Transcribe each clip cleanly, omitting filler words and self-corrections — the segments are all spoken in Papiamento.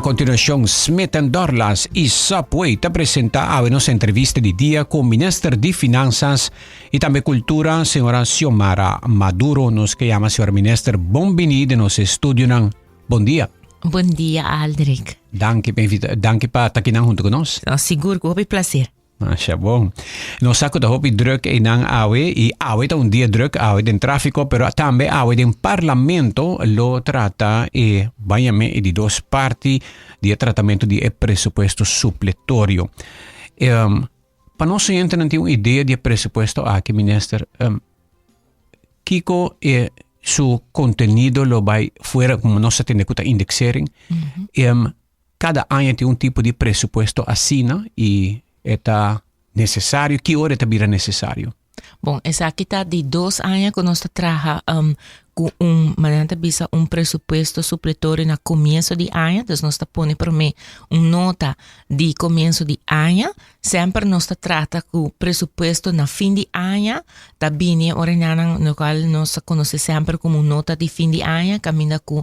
continuacion, Smith Dorlas y Subway ta presenta awe nos entrevista di dia cu Minister di Finanzas y tambe Cultura, señora Xiomara Maduro. Nos ke yama señora Minister bon bini den nos estudionan. Bon dia. Bon dia, Aldrich. Danki pa invita, danki pa ta kinan hunto cu nos. No, sigur, cu hopi placer. Masha bon. Nos sa cu ta hopi druk einan awe y awe ta un dia druk awe den trafico, pero tambe awe den parlamento lo trata e bañame e di dos parti di e tratamento di e presupuesto supletorio. Um, pa nos oyentenan tin un idea di e presupuesto aki, minister, um, kiko e su contenido lo bai fuera, como nos a tende cu ta indexering, um, Kada aña tin un tipo di presupuesto asina i e ta nesesario? Ki ora e ta bira nesesario? Bon, esaki ta di dos aña ku nos ta traha um, ku un, manera ta bisa, un presupuesto supletorio na komienso di aña. Dus nos ta pone promé un nota di komienso di aña. Semper nos ta trata ku presupuesto na fin di aña, ta bini e ordenanan no kual nos ta konosé semper komo nota di fin di aña, kaminda ku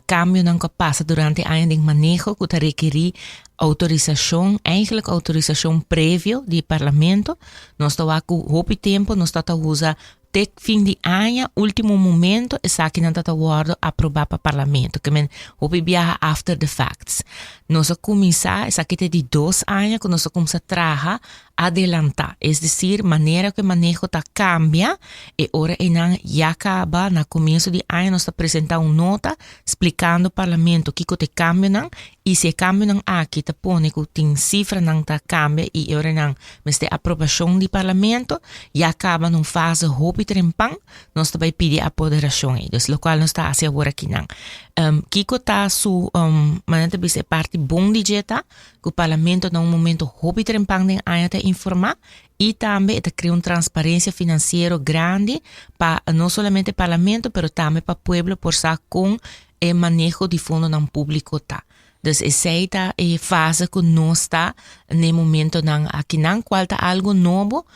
kambionan ku a pasa durante aña den maneho ku ta rekerí outorisashon, eigenlijk outorisashon previo di parlamento. Nos ta wak ku hopi tempu nos ta ta usa Te fin di aña, ultimo momento, esakinan ta ta wordo aproba pa Parlamento. Ke men hopi biaha after the facts. Nos a cuminsa, esaki ta di dos aña cu nos a cuminsa traha adelanta. Es decir, manera cu e maneho ta cambia, e ora eynan ya caba na comienso di aña nos ta presenta un nota splicando Parlamento kico ta e cambionan y si e cambionan aki ta pone cu tin cifranan ta cambia y e ora eynan Mester aprobashon di Parlamento, ya kaba na un fase hopi trempan, nos ta bai pidi apoderashon ei. Dus lokual nos ta hasi awor akinan. Kiko ta su, manera ta bisa e parti bon di dje ta, ku Parlamento na un momento hopi trempan den aña ta informá i tambe e ta krea un transparensia finansiero grandi pa no solamente Parlamento pero tambe pa pueblo por sa kon e maneho di fondonan públiko ta. Dus esei ta e fase ku nos ta n'e momentonan akinan, kual ta algu nobo,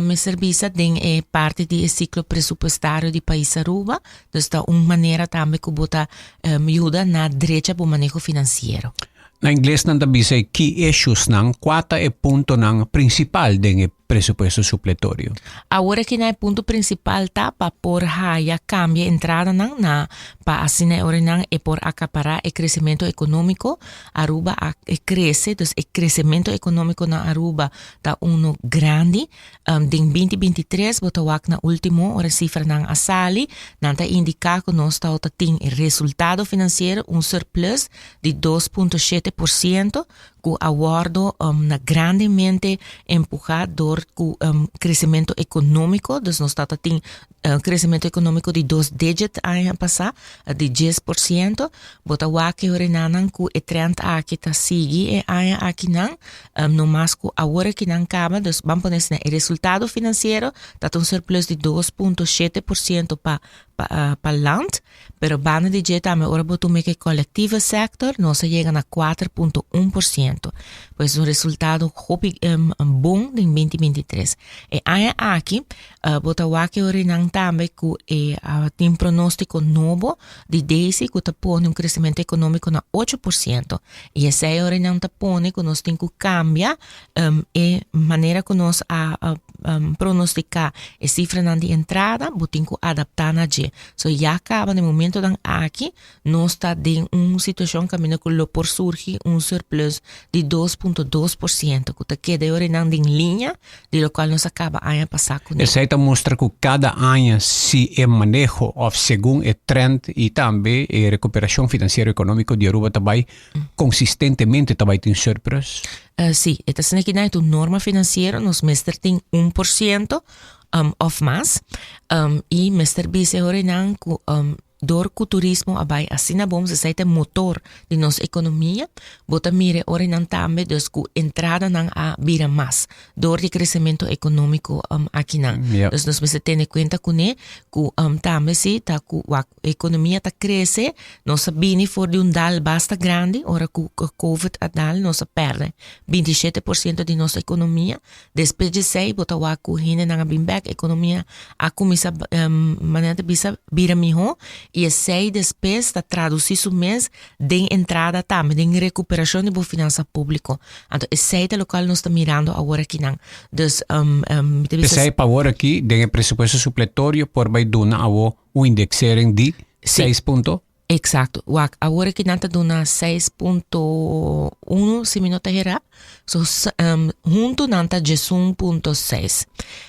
mester bisa, den e parti di e siklo presupuestario di pais Aruba. Dus ta un manera tambe ku bo ta yuda na drecha bo maneho finansiero. Na ingles nan ta bisa e key issuesnan, kua ta e puntonan prinsipal den e presupuesto supletorio? Awor aki na e punto prinsipal ta pa por haya kambia entradanan na pa asina e oranan e por akapará e kresementu ekonómiko. Aruba a krese, dus e kresementu ekonómiko na Aruba ta unu grandi. Den binti 23 bo ta wak na último ora e sifranan a sali, nan ta indiká ku nos ta tin e resultado finansiero un surplus di 2.7%, ku a wòrdu na grandemente empuhá dor ku kresementu ekonómiko. Dus nos tabata tin kresementu ekonómiko di dos digit aña pasá, di 10%. Bo ta wak e orenanan ku e trend aki ta sigui e aña akinan, no mas ku awor akinan kaba. Dus ban pone asina, e resultado finansiero ta ta un surplus di 2.7% pa pa land. Pero banda di dje tambe ora bo tuma e collectieve sector nos a yega na 4.1%. Pues un resultado hopi bon den 2023. E aña aki bo ta wak e orinan tambe ku e tin pronóstiko nobo di DESI ku ta pone un crecimiento económico na 8%. I esei orinan ta pone ku nos tin ku kambia e manera ku nos a pronostiká e sifranan di entrada, bo tin ku adaptá na dje. So ya kaba na e momentonan aki nos ta den un situashon kaminda ku lo por surgi un surplus di 2.2% ku ta keda e orenan den liña di lokual nos a kaba aña pasá kuné. Esei ta mustra ku kada aña si e maneho òf segun e trend i tambe e rekuperashon finansiero ekonómiko di Aruba ta bai konsistentemente ta bai tin surplus? Sí, e ta asina ki nan e ta un norma finansiero, nos mester tin 1% of mas i mester bisa e horenan ku dor ku turismo a bai asina bon, esei ta e motor di nos ekonomia, bo ta mira e horenan tambe dus ku entradanan a bira mas dor di kresementu ekonómiko akinan. Dus nos mester tene kuenta kuné ku tambe si ta ku wak ekonomia ta krese, nos a bini for di un dal basta grandi ora ku covid a dal nos a pèrdè 27% di nos ekonomia. Despues di esei bo ta wak ku hendenan a bin bèk, ekonomia a kuminsá manera ta bisa bira mihó. I esei despues ta tradusí su mes den entrada tambe, den rekuperashon di bo finansa públiko. Anto esei ta lokual nos ta mirando awor akinan. Dus mi ta bisa. P'esei pa awor aki den e presupuesto supletorio por bai duna awo un indexering di seis punto. Exacto. Wak, awor aki nan ta duna 6.1, si mi no ta hera. So, hunto nan ta 11.6.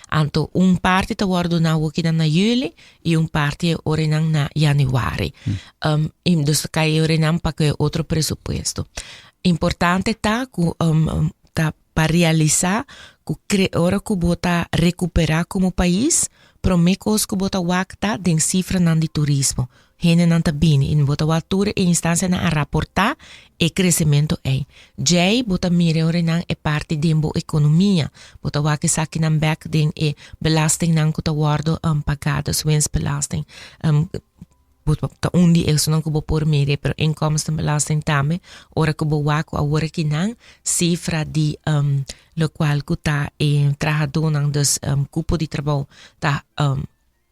Anto, un parti ta wordo duna awor aki na juli y un parti e ora nan na januari. Y dus ta kai e ora nan pa ku e otro presupuesto. Importante ta ku ta pa realisa ku kre ora ku bo ta recupera como pais, prome kos ku bo ta wak ta den sifranan di turismo. Hendenan ta bini i bo ta wak tur e instancianan a raporta e crecemento ei. Djei bo ta mira ora nan e parti den bo economia. Bo ta wak esakinan bek den e belastingnan ku ta wordo paga, dus winstbelasting. Bo ta un di esonan ku bo por mira, pero inkomstenbelasting tambe. Ora ku bo wak ku awor akinan sifra di lokual ku ta e trahadónan, dus kupo di trabou ta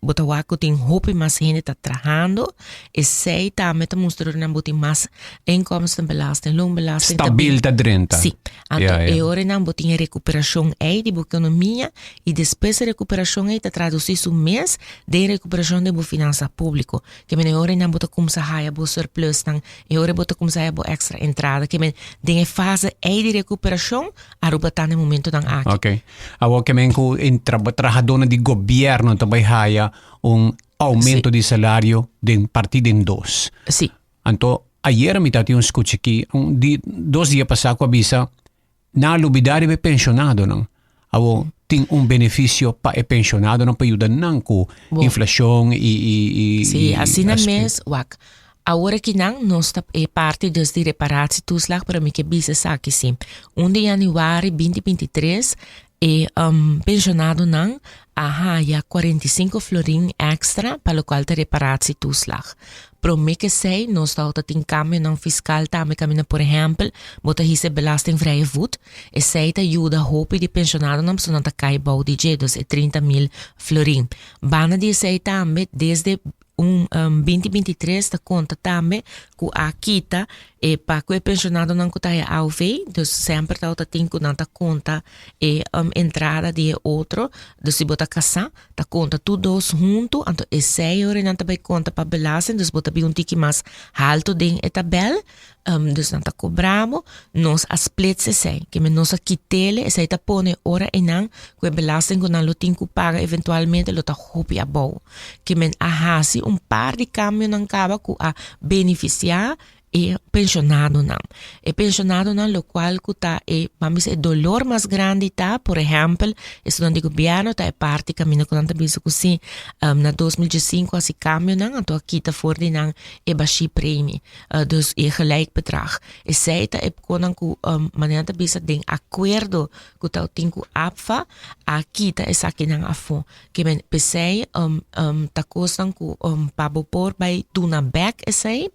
Bo ta wak ku tin hopi mas hende ta trahando, esei tambe ta mustra nan bo tin mas inkomstenbelasting, loonbelasting. Stabil ta drenta. Si. Anto yeah, yeah. e ora nan bo tin e rekuperashon ei di bo ekonomia i despues e rekuperashon ei ta tradusi su mes den rekuperashon di bo finansa públiko. Ke men e ora nan bo ta kumsa haya bo surplusnan, e ora bo ta kumsa haya bo ekstra entrada. Ke men den e fase ei di rekuperashon Aruba ta na e momentonan aki. Ok. Awor ke men ku e trahadónan di gobièrnu ta bai haya un oumento di salario den partí den dos. Sí. Anto ayera mi tatin un skucha aki un di dos dia pasá ku a bisa nan a lubidá riba e penshonadonan. Awor tin un benefisio pa e penshonadonan pa yuda nan ku inflashon i i i Sí, asina mes wak. Awor akinan nos ta e parti dus di reparatietoeslag, pero mi ke bisa esaki si. Un di januari 2023 e um, pensionadonan a haya 45 florin extra pa lokual ta reparatietoeslag. Prome ke esei nos tabata tin kambionan fiskal tambe kaminda por ehèmpel bo ta hisa e belastingvrije voet. Esei ta yuda hopi di pensionadonan pasobra nan ta kai bou di dje, dus e 30 mil florin. Banda di esei tambe desde Un 2023 ta konta tambe ku a kita e pa ku e penshonadonan ku ta haya AOV, dus semper tabata tin ku nan ta konta e entrada di e otro, dus si bo ta kasá ta konta tur dos huntu, anto esei ora nan ta bai konta pa belasting, dus bo ta bin un tiki mas haltu den e tabèl. Dus nan ta kobra bo, nos a splits esei, ke men nos a kit'ele, esei ta pone ora einan ku e belasting ku nan lo tin ku paga eventualmente lo ta hopi abou. Ke men a hasi un par di kambionan kaba ku a benefisiá e penshonadonan. E penshonadonan lokual ku ta e, ban bisa e dolor mas grandi ta, por ehèmpel, esunnan di gobièrnu ta e parti kaminda ku nan ta bisa ku si na 2015 a hasi kambionan anto a kita for di nan e bashí premi. Dus e gelijk bedrag. Esei ta e konan ku manera ta bisa den akuerdo ku ta tin ku APFA a kita esakinan afó. Ke men p'esei ta kosnan ku pa bo por bai duna bèk esei,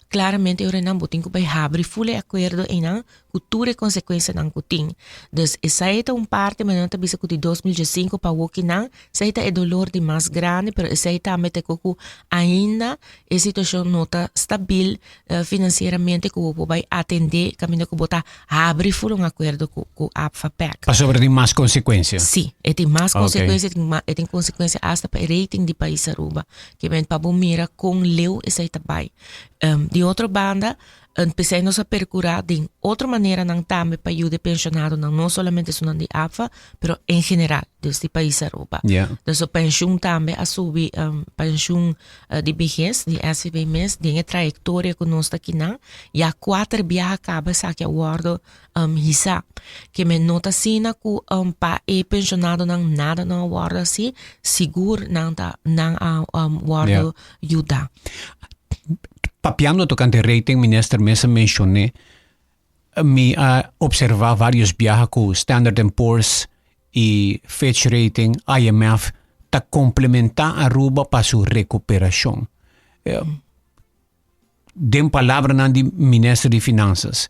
klaramente e orenan bo tin ku bai habri ful e akuerdo einan ku tur e konsekuensianan ku tin. Dus esei ta un parti manera ta bisa ku di 2015 pa awokinan esei ta e dolor di mas grandi pero esei tambe ta ku ainda e situashon no ta stabil finansieramente ku bo por bai atendé kaminda ku bo ta habri ful un akuerdo ku ku APFA bek. Pasobra tin mas konsekuensia. Sí, e tin mas konsekuensia, e tin konsekuensia asta pa e rating di pais Aruba. Ke men pa bo mira kon leu esei ta bai. Di otro banda P'esei nos a percura den otro maneranan tambe pa yuda e pensionadonan, no solamente esunnan di APFA, pero en general, dus di pais Aruba. Dus e pensioen tambe a subi, pensioen di behes, di SVB mes, den e trayectoria cu nos ta kinan, ya cuater biaha caba esaki a wordo hisa. Ke men no ta asina cu pa e pensionadonan nada no a wordo haci, sigur nan ta, nan a wordo yuda. Papiando tocante rating, minister mes a mencioné, mi a observa varios biaha cu Standard and Poor's y Fitch Rating, IMF, ta complementa Aruba pa su recuperacion. Den palabranan di minister di Finanzas,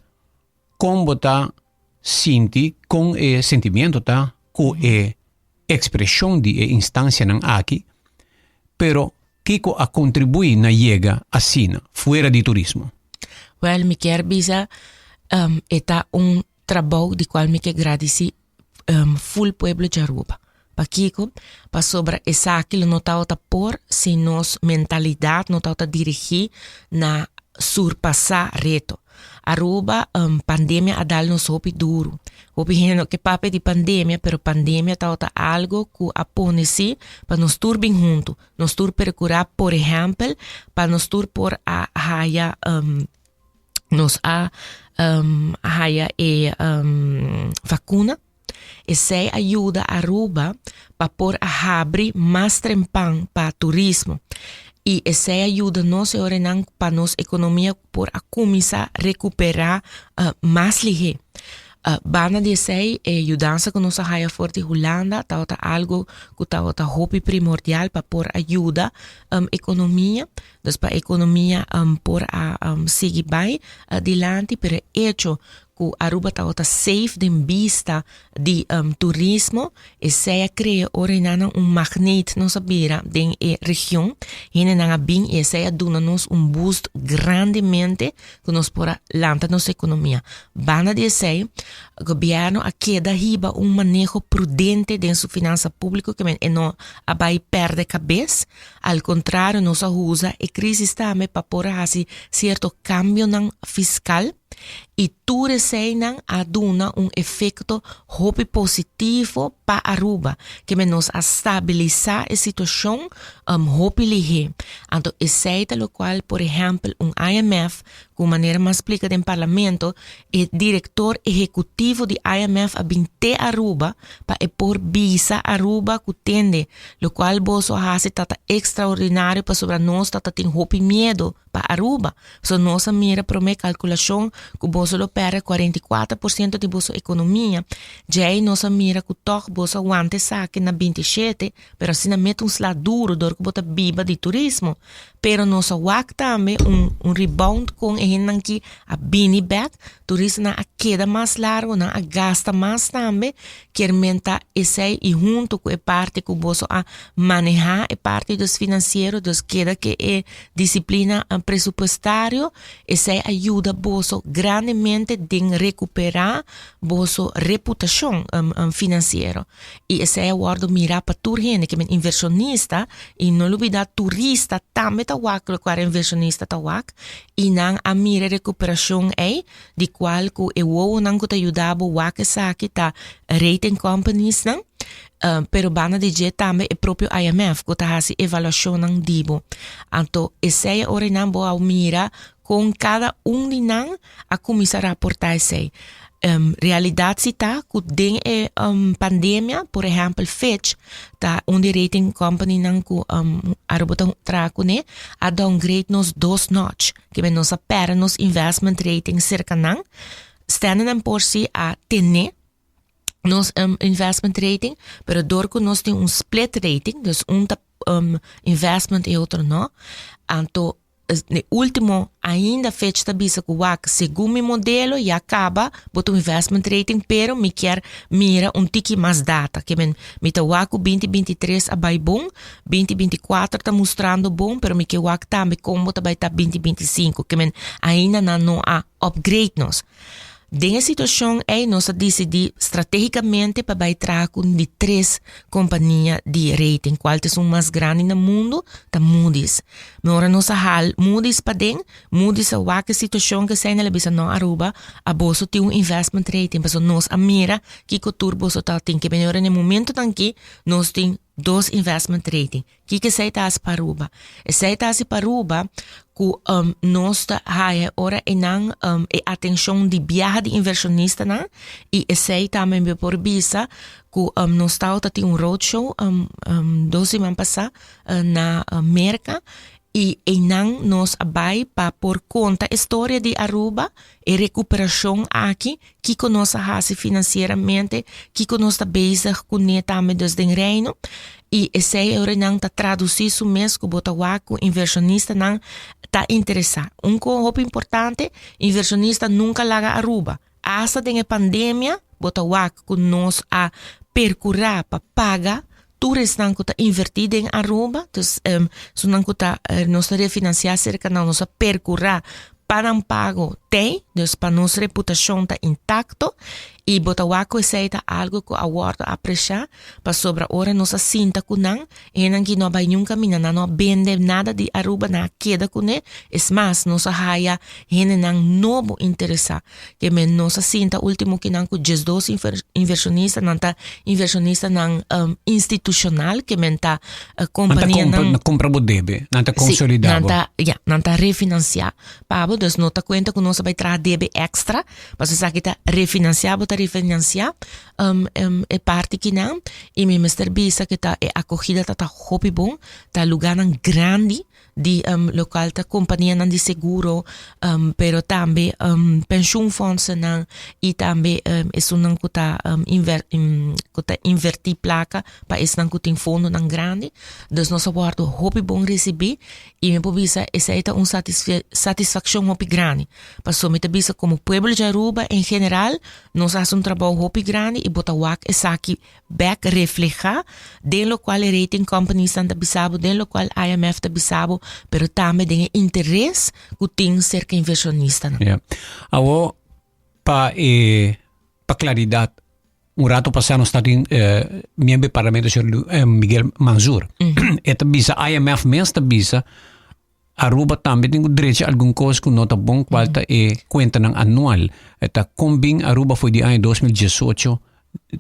con bo ta sinti, con e sentimiento ta cu e expresion di e instancianan aki, pero. Kiko a kontribuí na yega asina, fuera di turismo? Wel, mi kier bisa e ta un trabou di cual mi ke gradici full pueblo di Aruba. Pakico? Pasobra esaki lo no tabata por si nos mentalidad no tabata dirigi na surpasa reto. Aruba, pandemia a dal nos hopi duro. Hopi hende no ke papia di pandemia, pero pandemia tabata algo cu a pone si pa nos tur bin hunto. Nos tur percura, por ehempel, pa nos tur por a haya nos a haya e vacuna. Esey a yuda Aruba pa por a habri mas trempan pa turismo. Y esey a yuda nos e orenan pa nos economia por a cuminsa recupera mas lihe. Banda di esey e yudansa cu nos a haya for di Hulanda tabata algo cu tabata hopi primordial pa por a yuda economia. Dus pa economia por a sigui bay dilanti, pero e hecho cu Aruba tabata safe den bista di turismo, esey a crea ora enanan un magneet nos a bira den e region. Hendenan a bin y esey a duna nos un boost grandemente cu nos por a lanta nos economia. Banda di esey, gobierno a keda hiba un maneho prudente den su finansa publico, ke men e no a bay perde cabes. Al contrario, nos a usa e crisis tambe pa por a haci cierto cambionan fiscal y tur eseynan a duna un efecto hopi positivo pa Aruba, ke men nos a stabilisa e situacion hopi lihe. Anto esey ta locual, por ehempel, un IMF, cu manera mas splica den Parlamento, e director ehecutivo di IMF a bin te Aruba pa e por bisa Aruba cu tende locual boso a haci ta ta extraordinario pasobra nos ta ta tin hopi miedo pa Aruba. So nos a mira prome calculacion cu boso lo perde 44% di boso economia. Djey nos a mira cu toch boso a wanta esaki na 27, pero asina met un sla duro door cu bo ta biba di turismo. Pero nos a wak tambe un rebound con e hendenan ki a bini bek, turistanan a keda mas largo, nan a gasta mas tambe, kier men ta esey y hunto cu e parti cu boso a maneha e parti dus financiero, dus keda ke e disciplina presupuestario, esey a yuda boso grandemente den recupera boso reputacion financiero. Y esey a wordo mira pa tur hende, ke men inversionista, y no lubida turista tambe ta wak locual inversionista ta wak, y nan a mira e recuperacion ey, di cual cu e wowonan cu ta yuda bo wak esaki ta rating companies nan, pero banda di dje tambe e propio IMF cu ta haci evaluacionnan di bo. Anto esey ora y nan bo a mira con cada un di nan a cuminsa raporta esey. Realidad si ta cu den e pandemia, por ehempel Fitch ta un di rating company nan cu Aruba ta traha cune, a downgrade nos dos notch. Kimen nos a perde nos investment rating cerca nan. Standard and Poor's si a tene nos investment rating, pero door cu nos tin un split rating, dus un ta investment y otro no, anto e ultimo ainda Fitch ta bisa cu wak segun mi modelo ya caba bo ta un investment rating, pero mi kier mira un tiki mas data. Ke men mi ta wak cu 2023 a bay bon, 2024 ta mustrando bon, pero mi ke wak tambe con bo ta bay ta 2025. Ke men ainda nan no a upgrade nos. Den e situacion ey nos a dicidi strategicamente pa bay traha cu di tres compania di rating, cual ta esun mas grandi na mundo, ta Moody's. Mi ora nos a hal Moody's paden, Moody's a wak e situacion cu esey, nan a bisa no Aruba, a boso tin un investment rating, pasobra nos a mira kico tur boso ta tin. Ke bini ora na e momentonan aki nos tin dos investment rating. Kiko esei ta hasi pa Aruba? Esei ta hasi pa Aruba ku nos ta haya ora e nan e atenshon di biaha di invershonistanan i esei tambe mi por bisa ku nos tabata tin un roadshow dos siman pasá na Merka i einan nos a bai pa por konta e storia di Aruba, e rekuperashon aki, kiko nos a hasi finansieramente, kiko nos ta bezig kuné tambe dus den Reino. I esei e ora nan ta tradusí su mes ku bo ta wak ku invershonistanan ta interesá. Un ko hopi importante, invershonista nunka laga Aruba. Asta den e pandemia bo ta wak ku nos a perkurá pa paga. Tur esnan ku ta invertí den Aruba, dus esunnan ku ta nos ta refinansiá serka nan, nos a perkurá pa nan pago tei, dus pa nos reputashon ta intakto i bo ta wak ku esei ta algu ku a wòrdu apresiá pasobra ora nos a sinta ku nan, Hendenan ki no a bai niun kaminda, nan no a bende nada di Aruba, nan a keda kuné. Es mas, nos a haya hendenan nobo interesá. Ke men nos a sinta último kinan ku diesdos invershonista, nan ta invershonistanan institushonal, ke men ta kompanianan. Nan ta kumpra bo debe, nan ta konsolidá bo. Sí, nan ta, ya, nan ta refinansiá pa bo. Dus no ta kuenta ku nos a bai traha debe èkstra, pasobra esaki ta refinansiá, bo ta refinansiá. E parti kinan y mi mester bisa que ta e acogida ta ta hopi bon, ta lugarnan grandi di locual ta companianan di seguro, pero tambe pensioenfondsennan y tambe esunnan cu ta cu ta inverti placa pa esnan cu tin fondonan grandi. Dus nos a wordo hopi bon ricibi y mi por bisa esey ta un satisfaccion hopi grandi. Pasobra mi ta bisa como pueblo di Aruba en general Nos a hasi un trabou hopi grandi i bo ta wak esaki bek reflehá den lokual e rating companiesnan ta bisa bo, den lokual IMF ta bisa bo, pero tambe den e interes ku tin serka invershonistanan. Ja. Awo pa e pa klaridat un rato pasá nos ta tin eh, miembro di parlamento señor eh, Miguel Manzur. E ta bisa IMF mes ta bisa Aruba tambe tin ku drecha algun kos ku no ta bon kual ta e kuentanan anual. E ta kon bin Aruba for di aña 2018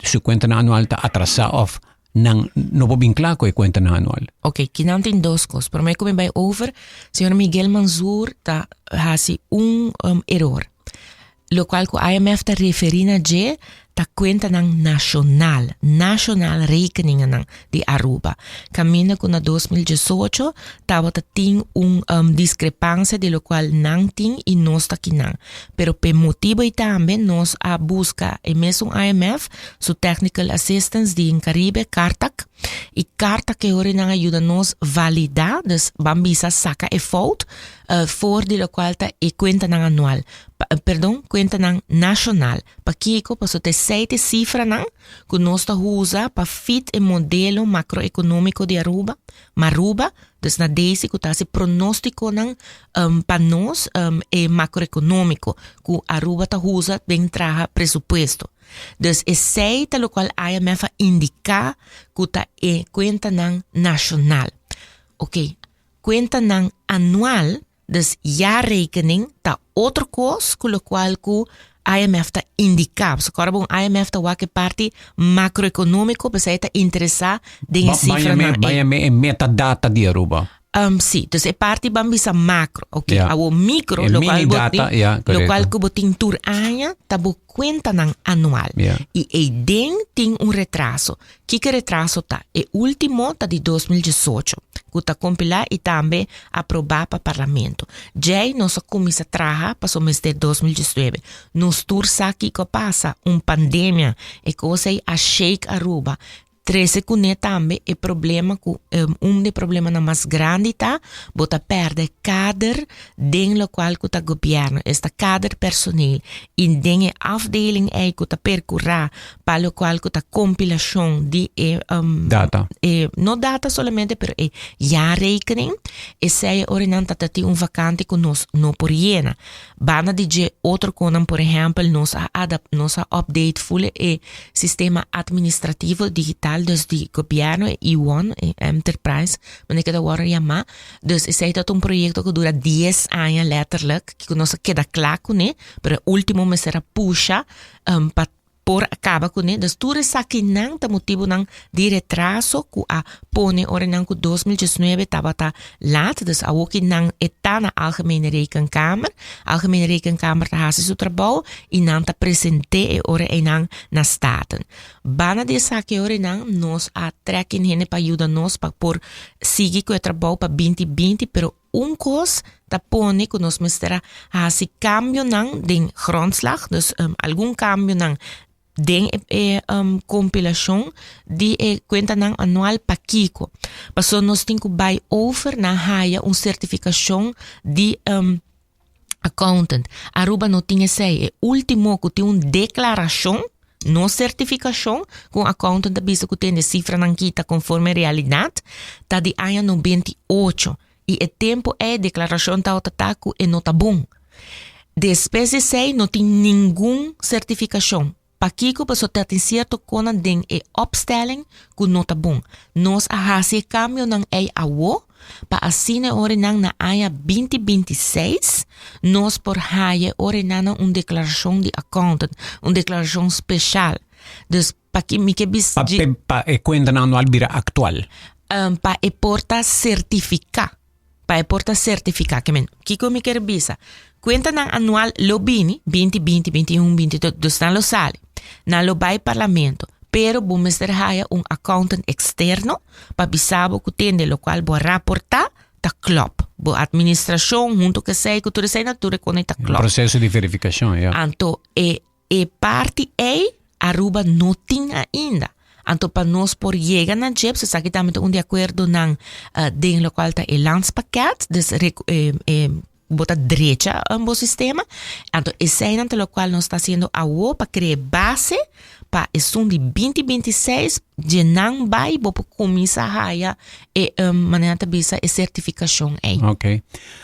su kuentanan anual ta atrasá òf nan no por bin kla ku e kuentanan anual. Ok, kinan tin dos kos. Promé ku mi bai over, señor Miguel Manzur ta hasi un um, eror. Lokual ku IMF ta referí na dje ta kuentanan nashonal, nationaal rekeningennan di Aruba. Kaminda ku na 2018 tabata tin un um, diskrepansia di lokual nan tin i nos ta kinan. Pero p'e motibu ei tambe nos a buska e mesun IMF su technical assistance di Caribe, Cartac, i Cartac e ora nan a yuda nos validá, dus ban bisa saka e fout, uh, for di lokual ta e kuentanan anual. Perdon, kuentanan nashonal. Pakiko? Pasobra ta esei ta e sifranan ku nos ta usa pa fit e modelo makroekonómiko di Aruba, Maruba, dus na desi ku ta hasi pronóstikonan pa nos e makroekonómiko ku Aruba ta usa den traha presupuesto. Dus esei ta lokual IMF a indiká ku ta e kuentanan nashonal. Oke, kuentanan anual Dus jaarrekening ta otro kos ku lokual ku IMF ta indiká. Pasobra kòrda bon IMF ta wak e parti makroekonómiko, p'esei e ta interesá den e sifranan ei. Ban yam'é e metadata di Aruba. Sí, dus e parti ban bisa makro, oke. Ja. Awor mikro, E lokual bo minidata, tin, ja, korekto. lokual ku bo tin tur aña ta bo kuentanan anual. Ja. I eiden tin un retraso. Kiko e retraso ta? E ultimo ta di 2018, ku ta kompilá i tambe aprobá pa Parlamento. Djei nos a kuminsá traha pasobra mester 2019. Nos tur sa kiko a pasa, un pandemia. E kos ei a shake Aruba. Trese kuné tambe e problema ku un di e problemanan mas grandi ta bo ta pèrdè kader den lokual ku ta gobièrnu, esta kader personeel i den e afdeling ei ku ta perkurá pa lokual ku ta kompilashon di e um, Data. e no data solamente pero e jaarrekening esei ora nan ta tin un vakante ku nos no por yena. Banda di dje otro konan por ehèmpel nos a adap nos a update full e sistema administrativo digital dus di gobièrnu e E-one e enterprise manera ke ta wòrdu yamá. Dus esei ta un proyekto ku dura dies aña letterlijk ku nos a keda kla kuné pero e ultimo mester a pusha um, pa por a kaba kuné. Dus tur esakinan ta motibunan di retraso ku a pone ora nan ku 2019 tabata laat. Dus awoki nan e ta na Algemene Rekenkamer. Algemene Rekenkamer ta hasi su trabou i nan ta present'é e ora einan na Staten. Banda di esaki ora einan nos a trek in hende pa yuda nos pa por sigui ku e trabou pa 2020, pero Un kos ta pone ku nos mester a hasi kambionan den grondslag, dus algun kambionan den e kompilashon di e kuentanan anual. Pakiko? Pasobra nos tin ku bai over na haya un sertifikashon di accountant. Aruba no tin esei. E ultimo ku tin un deklarashon. No sertifikashon ku un accountant ta bisa ku tende sifranan kita konforme realidat ta di aña 98 i e tempu ei deklarashon tabata ta ku e no ta bon. Despues di esei no tin ningun sertifikashon. Pakiko? Pasobra ta tin sierto konan den e opstelling ku no ta bon. Nos a hasi e kambionan ei awo pa asina e orenan na aña 2026 nos por haya e orenan un deklarashon di accountant, un deklarashon speshal. Dus pa mi ke bis Pa, pa e kuentanan anual bira aktual. Pa e por ta sertifiká. Pa e por ta sertifiká. Ke men, kiko mi ker bisa? Kuentanan anual lo bini, 20, 20, 21, 22, dus nan lo sali. Nan lo bai parlamento. Pero bo mester haya un accountant externo pa bisa bo ku tende lokual bo a raportá ta klòp. Bo administrashon hunto ku esei ku tur esei nan tur e kos ta klòp. Proseso di verifikashon, ya. Anto e E parti ei Aruba no tin ainda. Anto pa nos por yega na dje, esaki tambe ta un di akuerdonan den lokual ta e landspakket, dus bo ta drecha bo sistema. Anto eseinan ta lokual nos ta hasiendo awo pa krea base pa esun di 2026 dje nan bai bo por kuminsá haya e manera nan ta bisa e sertifikashon ei. Ok.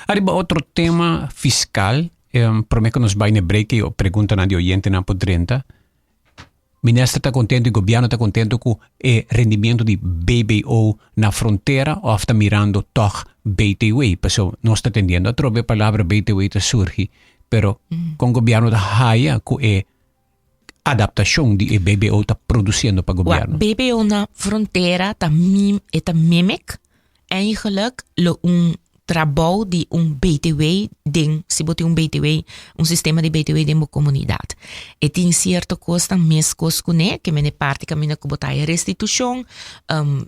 Ariba otro tema fiskal. Prome ku nos bai na e break i preguntanan di oyentenan por drenta, minister ta kontento i gobièrnu ta kontento ku e rendimiento di BBO na frontera òf ta mirando tòg BTW? Pasobra nos ta tendiendo atrobe e palabra BTW ta surgi, pero kon gobièrnu ta haya ku e adaptashon di e BBO ta produsiendo pa gobièrnu? BBO na frontera ta mim, e ta mimic eigenlijk lo un trabou di un BTW den, si bo tin un BTW, un sistema di BTW den bo komunidat. E tin sierto kosnan meskos kuné, ke mene parti kaminda ku bo ta haya restitushon,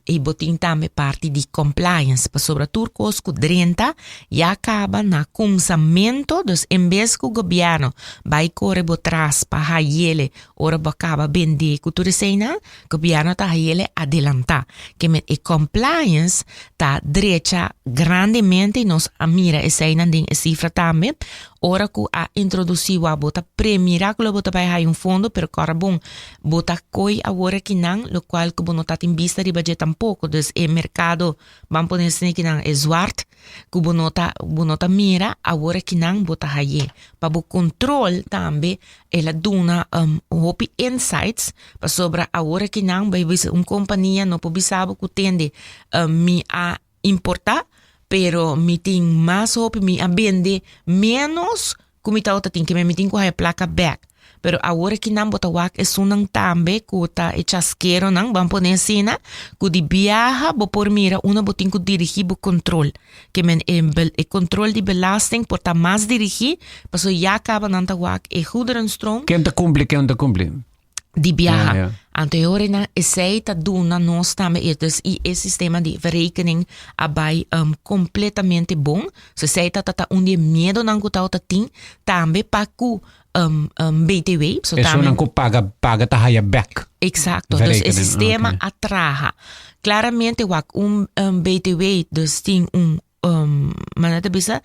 i bo tin tambe parti di compliance, pasobra tur kos ku drenta Ya caba na cumsamento, dus en bes cu gobierno bay core bo tras pa hayele ora bo a caba bende cu tur eseynan, gobierno ta hayele adelanta. Ke men e compliance ta drecha grandemente y nos a mira eseynan den e cifra tambe. Ora cu a introduci wak bo ta premira cu lo bo ta bay haya un fondo, pero cora bon bo ta coy awor akinan, locual cu bo no ta tin bista riba dje tampoco. Dus e mercado, ban pone esey kinan, e zwart. Ku bo no ta bo no ta mira awor akinan bo ta haye. Pa bo control tambe el a duna um, hopi insights pasobra awor akinan bai bisa un kompania no por bisa bo ku tende um, mi a importa pero mi tin mas hopi mi a bende menos ku mi tabata tin ke mi tin ku haya plaka bek. Pero awor akinan bo ta wak esunnan tambe ku ta e chaskeronan, ban pone asina, ku di biaha bo por mira unda bo tin ku dirigí bo kontrol. Ke men e e kontrol di belasting por ta mas dirigí, pasobra ya kaba nan ta wak e goederenstroom. Ken ta kumpli, ken no ta kumpli? Di biaha. Ja, ja. Anto e ora nan esei ta duna nos tambe e dus i e sistema di verrekening a bai um, completamente bon. So esei ta ta un di e miedonan ku tabata tin tambe pa ku um, um, BTW. So Eso nan ku paga paga ta haya back. Exacto. Dus e sistema okay. a traha. Claramente wak un um, BTW dus tin un um, manera ta bisa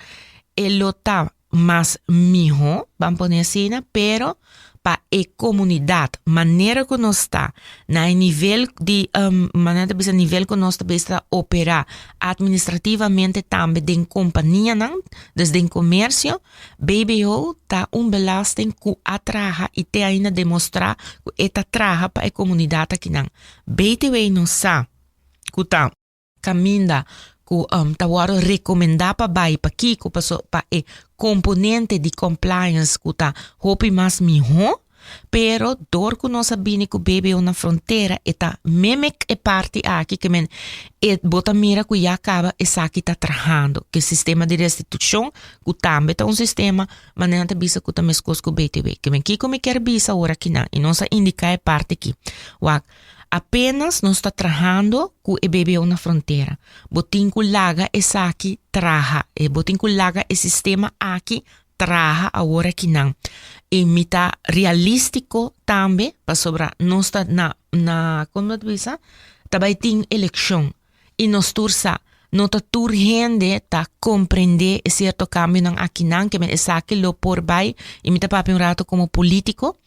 e lo ta mas miho, ban pone asina, pero pa e comunidad, manera cu nos ta, na e nivel di, um, manera ta bisa nivel cu nos ta bisa opera administrativamente tambe den companianan, dus den comercio, BBO ta un belasting cu a traha y te ainda demostra cu e ta traha pa e comunidad akinan. BTW nos sa cu ta Kaminda ku ta wòrdu rekomendá pa bai pakiko paso pa e komponente di compliance ku ta hopi mas mihó, pero dor ku nos a bini ku BBO na frontera e ta mimic e parti aki ke men e bo ta mira ku ya kaba esaki ta trahando ku e sistema di restitushon ku tambe ta un sistema manera nan ta bisa ku ta meskos ku BTW. Ke men kiko mi kier bisa ora kinan i nos a indiká e parti aki wak. Apenas nos ta trahando ku e BBO na frontera. Bo tin ku laga esaki traha. E bo tin ku laga e sistema aki traha awor akinan. I mi ta realístiko tambe pasobra nos ta na na kon bo ta bisa ta bai tin elekshon i nos tur sa no ta tur hende ta komprendé e sierto kambionan akinan ke men esaki lo por bai i mi ta papia un rato komo polítiko.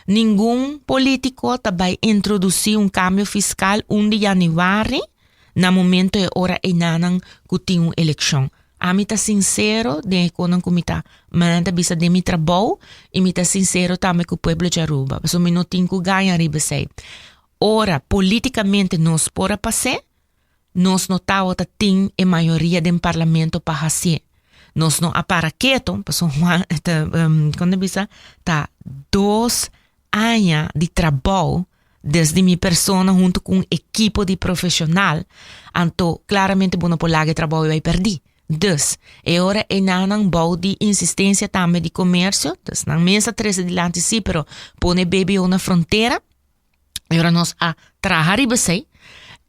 Ningun politico ta bay introduci un cambio fiscal 1 di januari na momento e ora enanan cu tin un eleccion. Ami ta sincero den e conan cu mi ta manera ta bisa den mi trabou y mi ta sincero tambe cu pueblo di Aruba. Pasobra mi no tin cu gaña riba esey. Ora politicamente nos por a pas'e, nos no tawata tin e mayoria den parlamento pa haci'e. Nos no a para keto, pasobra Juan, ta, um, con ta bisa, ta 2 aña di trabou desde mi persona hunto cu un ekipo di profesional, anto claramente bo no por laga e trabou bay perdi. Dus, e ora e nan bou di insistencia tambe di comercio, dus nan mes a trece dilanti si, pero pone BBO na frontera, e ora nos a traha riba esey,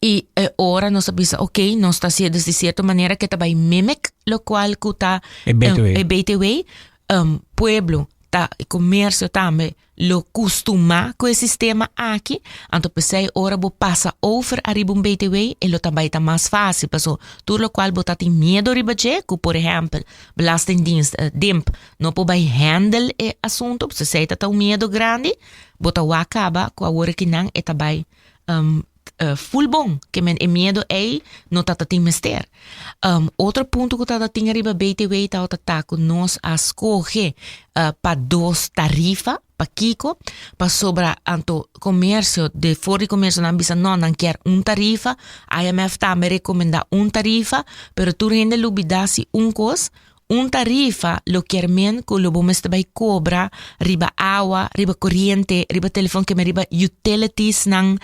y e ora nos a bisa, ok, nos ta haciendo di cierta manera cu ta bay mimic, locual cu ta E BTW. E BTW, pueblo, ta comercio tambe lo custuma cu e sistema aki, anto pesey ora bo pasa over ariba un BTW, e lo tambe ta mas facil, paso tur locual bo ta tin miedo riba dje, cu por ehempel, Belastingdienst, DIMP, no por bay handle e asunto, pesey ta un miedo grandi, bo ta wak caba cu awor aki nan e ta bay full bon, ke men e miedo ei no tata tin mester. Otro punto cu tata tin ariba BTW ta ta cu nos a scoge pa dos tarifa, pa kiko, pa sobra anto comercio, de for di comercio nan bisa no, nan kier un tarifa, IMF tambe recomenda un tarifa, pero tur hende lubida si un cos, un tarifa lo kier men cu lo bo mester bay cobra riba awa, riba coriente, riba telefon, ke men riba utilities nan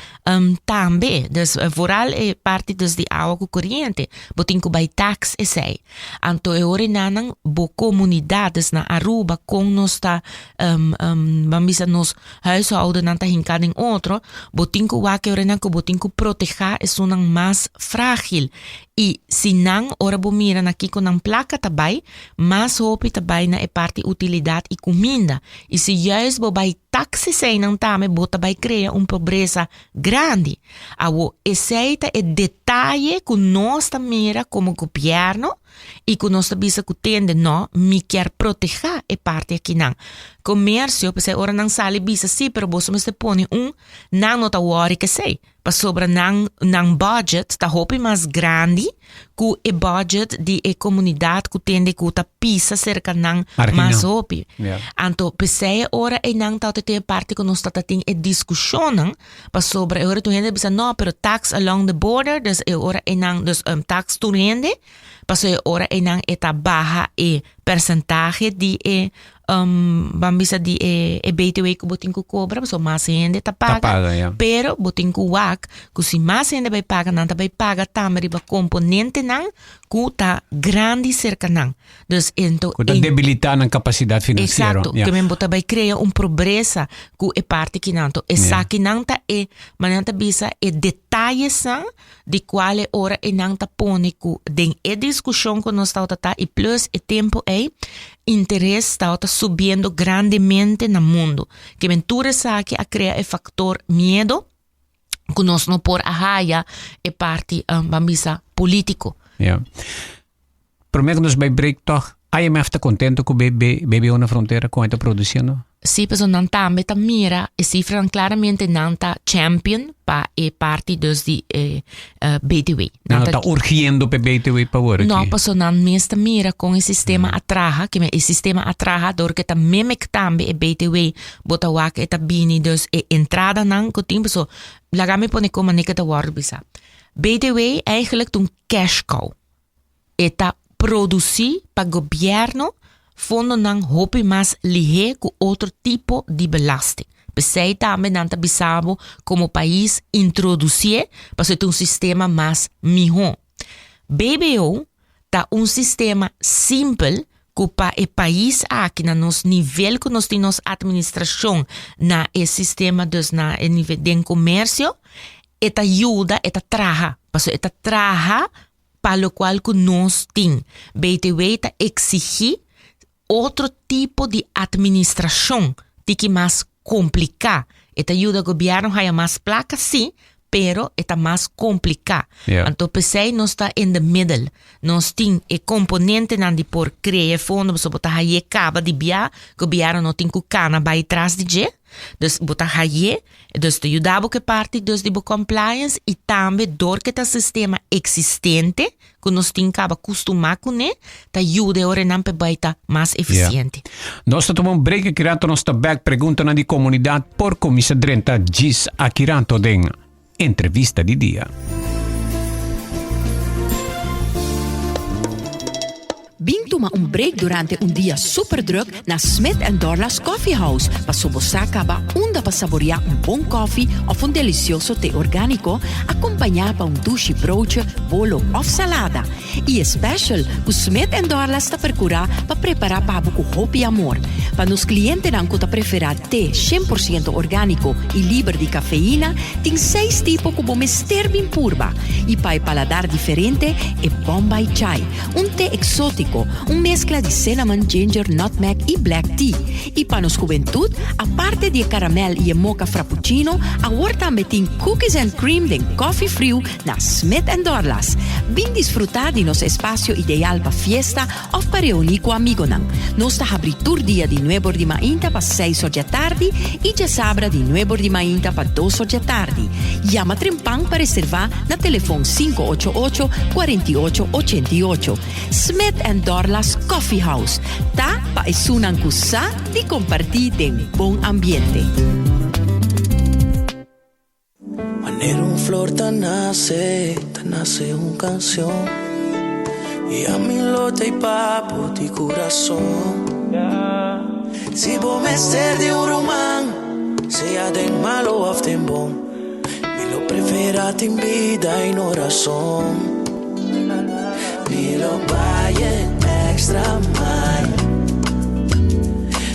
tambe. Dus vooral e parti dus di awa cu coriente, bo tin cu bay tax esey. Anto e ora nan bo comunidad, dus na Aruba, con nos ta, ban bisa nos huishouden nan ta hinca den otro, bo tin cu wak e ora nan cu bo tin cu proteha esunnan mas fragil. Y si nan ora bo mira na kiko nan placa ta bay, mas hopi ta bay na e parti utilidad y cuminda. Y si juist bo bay tax esey nan tambe, bo ta bay crea un pobresa grandi. Awo, esey ta e detaye cu nos ta mira como gobierno y cu nos ta bisa cu tende, no, mi kier proteha e parti aki nan. Comercio, pues ora nan sali bisa si, pero boso mester pone un, nan no ta worry cu esey. Pasobra nan budget ta hopi mas grandi cu e budget di e comunidad cu tende cu ta pisa cerca nan Marginal. Mas hopi. Anto, pesey ora e nan ta te parte cu nos ta tin e discusionan pasobra e ora tu hende bisa no, pero tax along the border, dus e ora e nan dus tax tur hende, paso e ora e nan e ta baha e percentahe di e ban bisa di e BTW cu bo tin cu cobra, so mas hende ta paga. Ta paga, ja. Pero bo tin cu wak, cu si mas hende bay paga, nan ta bay paga tambe riba componente nan cu ta grandi cerca nan. Dus ento Cu ta debilita nan capacidad financiero. Exacto, ke men bo ta bay crea un pobresa cu e parti kinan. To esaki nan ta e, manera ta bisa, e detalles nan di cual e ora e nan ta pone cu den e discusion cu nos ta ta y plus e tempo ei interes ta subiendo grandemente na mundo. Ke men tur esaki a crea e factor miedo cu nos no por a haya e parti ban bisa politico. Ja. Prome cu nos bay break toch, IMF ta contento cu BBO na frontera con e ta produciendo? Si, pero nan tambe ta mira e cifra claramente nan ta champion pa e parti dus di BTW. Nan ta urgiendo pa BTW pa awor No, aki. Paso nan mes ta mira con e sistema a traha, ke e sistema a traha door cu ta mimic tambe e BTW, bo ta wak e ta bini dus e entrada nan cu tin, paso laga mi pone con manera cu ta wordo bisa. BTW eigenlijk ta un cash cow. E ta produci pa gobierno fondonan hopi mas lihe cu otro tipo di belasting. Pesey tambe nan ta bisa bo como pais introduci pa ser un sistema mas miho. BBO ta un sistema simpel cu pa e pais aki na nos nivel cu nos tin nos administracion na e sistema, dus na e nivel di comercio, e ta yuda, e ta traha. Paso e ta traha pa locual cu nos tin. BTW ta exigi otro tipo di administracion, tiki mas complica. E ta yuda gobierno haya mas placa, si, pero e ta mas kompliká. Anto p'esei nos ta in the middle. Nos tin e komponentenan di por krea e fondo, pasobra bo ta haye kaba di bia, gobièrnu no tin ku kana bai tras di dje. Dus bo ta haye, dus ta yuda bo ku e parti dus di bo compliance i tambe dor ku ta sistema eksistente ku nos tin kaba kustumá kuné, ta yuda e orenan pa e bai ta mas efisiente. Nos ta tuma un break aki rato nos ta bek preguntanan di komunidat por kuminsá drenta djis aki rato den Entrevista di dia. Bin tuma un break durante un dia super druk na Smith and Dorlas Coffee House paso bo sa caba unda pa saborea un bon koffie of un delicioso te organico acompaña pa un dushi broodje, bolo of salada. Y e special cu Smith and Dorlas ta percura pa prepara pa bo cu hopi amor. Pa nos clientenan cu ta prefera te 100% organico y liber di cafeína, tin seis tipo cu bo mester bin purba. Y pa e paladar diferente, e Bombay Chai, Un te exótico, un mezcla di cinnamon, ginger, nutmeg y black tea. Y pa nos hubentud, aparte di e caramel y e mocha frappuccino, awor tambe tin cookies and cream den coffee friu na Smith and Dorlas. Bin disfruta di nos espacio ideal pa fiesta of pa reuni cu amigonan. Nos ta habri tur dia di nuebor di mainta pa seis or djatardi y djasabra di nuebor di mainta pa dos or djatardi. Yama trempan pa reserva na telefon 588 48 88. Smith and Dorlas Coffee House ta pa esunnan ku sa di kompartí den bon ambiente. Manera un flor ta nace, ta nace un cancion Y ami lo ta y papo di curason Si bo mester di un ruman, sea den malo of den bon Mi lo prefera tin bida y no razon Mi lo bay e extra mile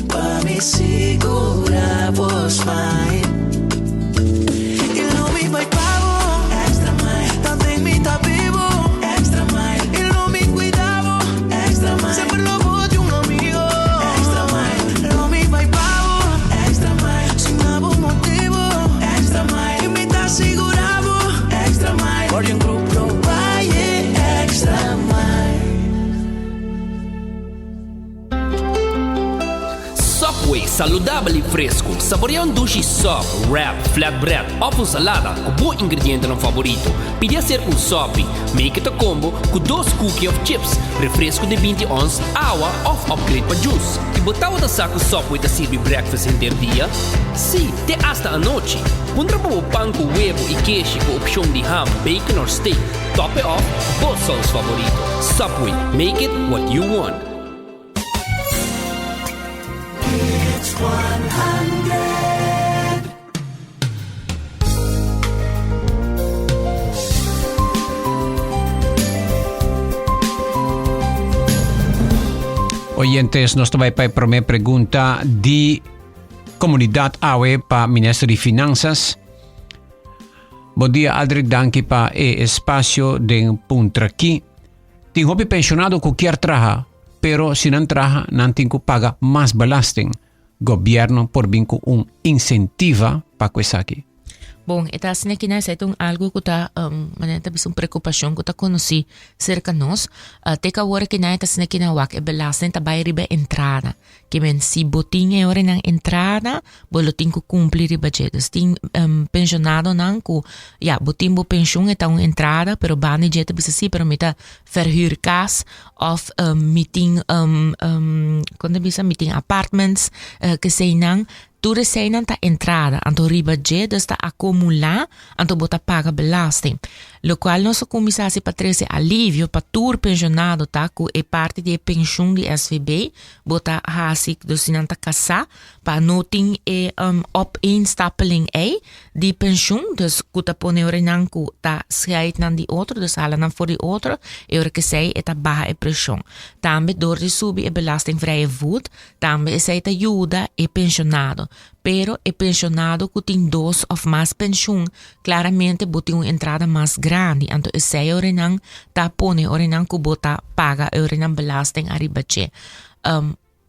Pa mi sigura bo smile Y lo mi bay pa bo extra mile Tanten mi ta bibo extra mile Y lo mi cuida bo extra mile Semper lo bo di un amigo extra mile Lo mi bay pa bo extra mile Sin abo motibo extra mile Y mi ta sigura bo extra mile Guardian Group lo bay e extra mile. Subway, saludabel y fresco. Saborea un dushi sub, wrap, flatbread of un salada cu bo ingredientenan favorito. Pidi hacer un sopi. Make it a combo cu dos cookie of chips, refresco di binti ons, awa of upgrade pa juice. Y bo tabata sa cu Subway ta sirbi breakfast henter dia? Sí, te hasta anochi. Puntra pa bo pan cu webo y keshi cu opcion di ham, bacon or steak. Top it off cu bo saus favorito. Subway, make it what you want. Oyentes, nos ta bai pa e prome pregunta di comunidad awe pa Minister di Finanzas. Bon dia Aldrich, danki pa e espacio den Puntra Ki. Tin hopi pensionado ku kier traha, pero si nan traha nan tin ku paga mas belasting. Gobierno por bin ku un insentiva pa ku esaki. Bon, e ta asina ki na esei ta un algu ku ta um, manera ta bisa un preokupashon ku ta konosí serka nos. Uh, te ku awor ki na e ta asina ki na wak e belasting ta bai riba entrada. Ke men si bo tin e ora nan entrada, bo lo tin ku kumpli riba dje. Dus tin um, penshonadonan ku ya, bo tin bo penshun e ta un entrada, pero banda di dje ta bisa si, pero mi ta verhuur kas of um, mi tin um, um, kon ta bisa, mi tin apartments, uh, keseinan. Tur eseinan ta entrada, anto riba dje dus ta akumulá, anto bo ta paga belasting. Lokual nos a kuminsá hasi pa trese alivio pa tur penshonado ta ku e parti di e penshun di SVB bo ta hasi, dus si nan ta kasá, pa no tin e opeenstapeling ei di penshun, dus ku ta pone ora nan ku ta scheid nan di otro, dus hala nan for di otro, e ora kesei e ta baha e preshon. Tambe dor di subi e belastingvrije voet, Tambe esei ta yuda e penshonado. Pero e penshonado ku tin dos òf mas penshun, klaramente bo tin un entrada mas grandi. Anto esei orenan ta pone orenan ku bo ta paga e orenan belasting ariba dje.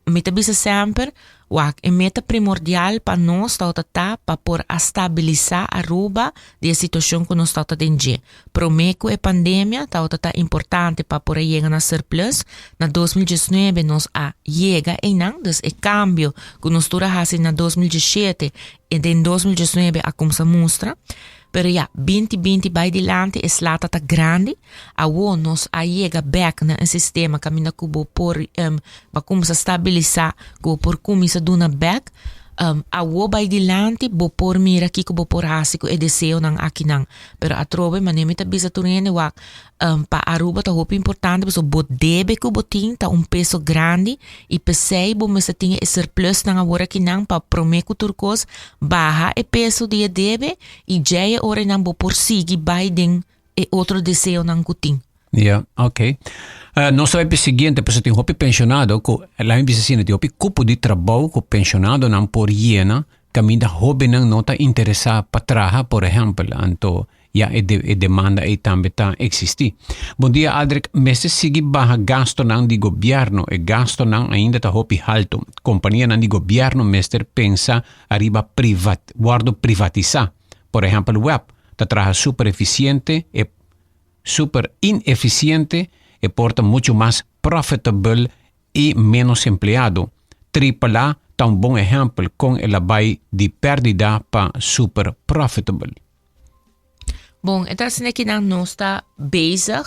Mi ta bisa semper, Wak, e meta primordial pa nos tabata ta pa por a stabilisa Aruba di e situacion cu nos tabata den dje. Prome cu e pandemia tabata ta importante pa por a yega na surplus. Na 2019 nos a yega eynan, dus e cambio cu nos tur a haci na 2017 y den 2019 a cumsa mustra. Pero ya, 2020 bay dilanti e slata ta grandi. Awo nos a yega bek na un sistema caminda cu bo por um, ba cuminsa stabilisa, cu bo por cuminsa duna bek. Awo bay dilanti bo por mira kico bo por haci cu e deseonan akinan. Pero atrobe manera mi ta bisa tur hende wak, pa Aruba ta hopi importante pasobra bo debe cu bo tin ta un peso grandi y pesey bo mester tin e surplusnan awor akinan pa prome cu tur cos baha e peso di e debe y djey e oranan bo por sigui bay den e otro deseonan cu tin. Ja, ok. Nos ta bai p'e siguiente, pasobra tin hopi pensionado ku, laat mi bisa asina, tin hopi kupo di trabou ku pensionadonan por yena kaminda hobennan no ta interesá pa traha, por ehèmpel. Anto ya e e demanda ei tambe ta eksistí. Bon dia Aldrich, mester sigui baha gastonan di gobièrnu, e gastonan ainda ta hopi haltu. Kompanianan di gobièrnu mester pensa ariba privat wòrdu privatisá. Por ehèmpel web ta traha super efisiente, e super inefisiente, e por ta muchu mas profitable i ménos empleado. Triple A ta un bon ehèmpel kon el a bai di pèrdida pa super profitable. Bon, e ta asina kinan nos ta bezig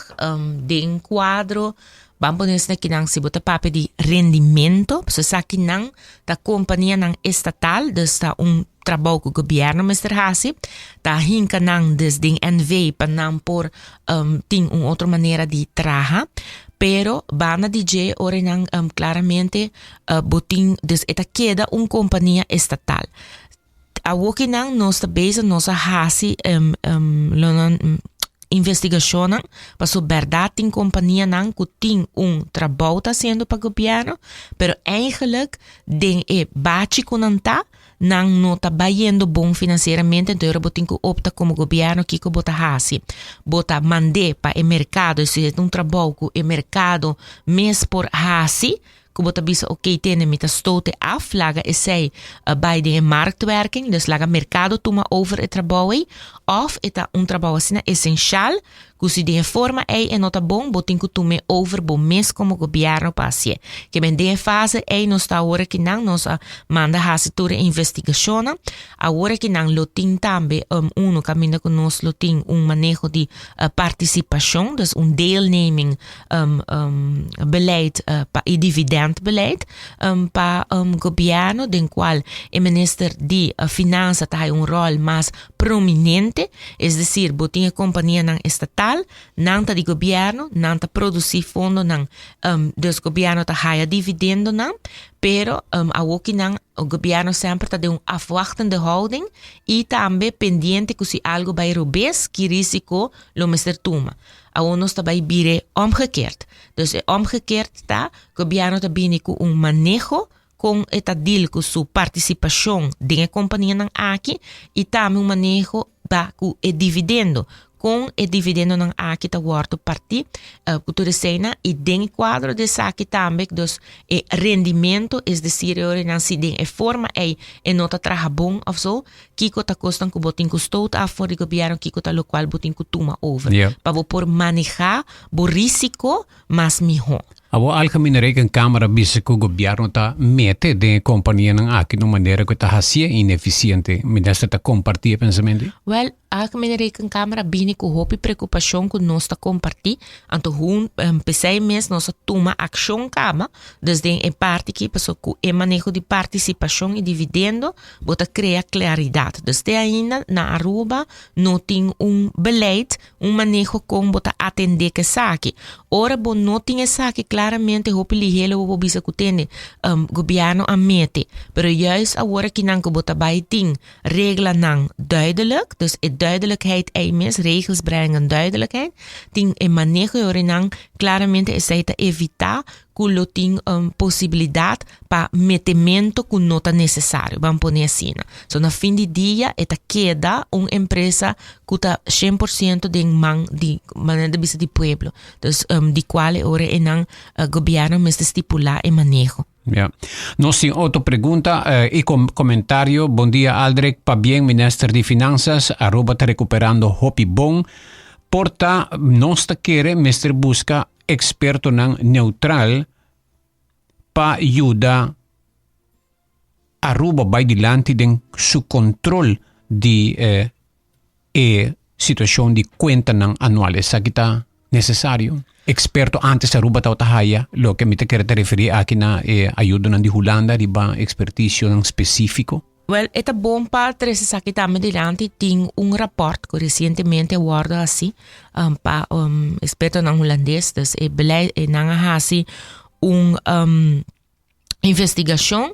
den kuadro, ban pone asina kinan si bo ta papia di rendimento, pasobra esakinan ta kompanianan estatal, dus ta un trabou ku gobièrnu mester hasi, ta hinka nan dus den NV pa nan por tin un otro manera di traha, pero banda di dje ora nan klaramente bo tin, dus e ta keda un kompania estatal. Awoki nan nos ta bezig, nos a hasi lo nan investigashonnan pasobra bèrdat tin kompanianan ku tin un trabou ta hasiendo pa gobièrnu, pero eigenlijk den e bachi ku nan ta, nan no ta bayendo bon financieramente, entonces ora bo tin cu opta como gobierno kico bo ta haci. Bo ta mand'é pa e mercado, si e ta un trabou cu e mercado mes por haci, cu bo ta bisa ok tene mi ta stote af, laga esey bay den e marktwerking, dus laga mercado tuma over e trabou ey, of e ta un trabou asina esencial Ku si den e forma ei e no ta bon, bo tin ku tum'é over bo mes komo gobièrnu pa hasié. Ke men den e fase ei nos ta awor aki nan, nos a manda hasi tur e investigashonnan. Awor aki nan lo tin tambe unu kaminda ku nos lo tin un maneho di partisipashon, dus un deelneming beleid pa i dividendbeleid pa gobièrnu den kual e minister di finansa ta haya un ròl mas prominente, es decir, bo tin e companianan estatal, nan ta di gobierno, nan ta produci fondonan, dus gobierno ta haya dividendonan, pero awoki nan gobierno semper ta den un afwachtende houding y tambe pendiente cu si algo bay robes, ki risico lo mester tuma. Awo nos ta bay bire omgekeerd. Dus e omgekeerd ta, gobierno ta bini cu un maneho kon e ta deal ku su partisipashon den e kompanianan aki i tambe un maneho ba ku e dividendo, kon e dividendonan aki ta wòrdu partí ku tur eseinan i den e kuadro di esaki tambe dus e rendimento, es desir e ora nan si den e forma ei e no ta traha bon òf so, kiko ta kosnan ku bo tin ku stoot af for di gobièrnu, kiko ta lokual bo tin ku tuma over pa bo por manehá bo risiko mas mihó. Awor Algemene Rekenkamer a bisa ku gobièrnu ta mete den e kompanianan aki na un manera ku ta hasié inefisiente. Minister ta kompartí e pensamentu ei? Wèl, Algemene Rekenkamer a bini ku hopi preokupashon ku nos ta kompartí. Anto hun p'esei mes nos a tuma akshon kaba. Dus den e parti aki pasobra ku e maneho di partisipashon i dividendo bo ta krea klaridat. Dus te ainda na Aruba no tin un beleid Un maneho kon bo ta atendé ku esaki. Ora bo no tin esaki klaramente hopi lihé lo bo por bisa ku tende gobièrnu a mete. Pero juist awor akinan ku bo ta bai tin reglanan duidelijk, dus e duidelijkheid ei mes, regels brengen duidelijkheid, tin e maneho e ora nan klaramente esei ta evitá. Ku lo tin un posibilidat pa metemento ku no ta nesesario, ban pone asina. So na fin di dia e ta keda un empresa ku ta 100% den man di, manera di bisa, di pueblo. Dus di kual e ora enan gobièrnu mester stipulá e maneho. Ja. Nos tin otro pregunta y comentario. Bon dia, Aldrich. Pabien, Minister di Finanzas. Aruba ta recuperando hopi bon. Por ta nos ta kere mester busca expertonan neutral pa yuda Aruba bai dilanti den su control di e situacion di cuentanan anual. Esaki ta necesario? Experto antes Aruba tabata haya, loke mi ta kere ta referi aki na e ayudonan di Hulanda riba experticionan specifico. Wel, e ta bon pa trece esaki tambe dilanti. Tin un rapport cu recientemente a wordo haci pa expertonan Hulandes. Dus e beleid, e nan a haci un investigacion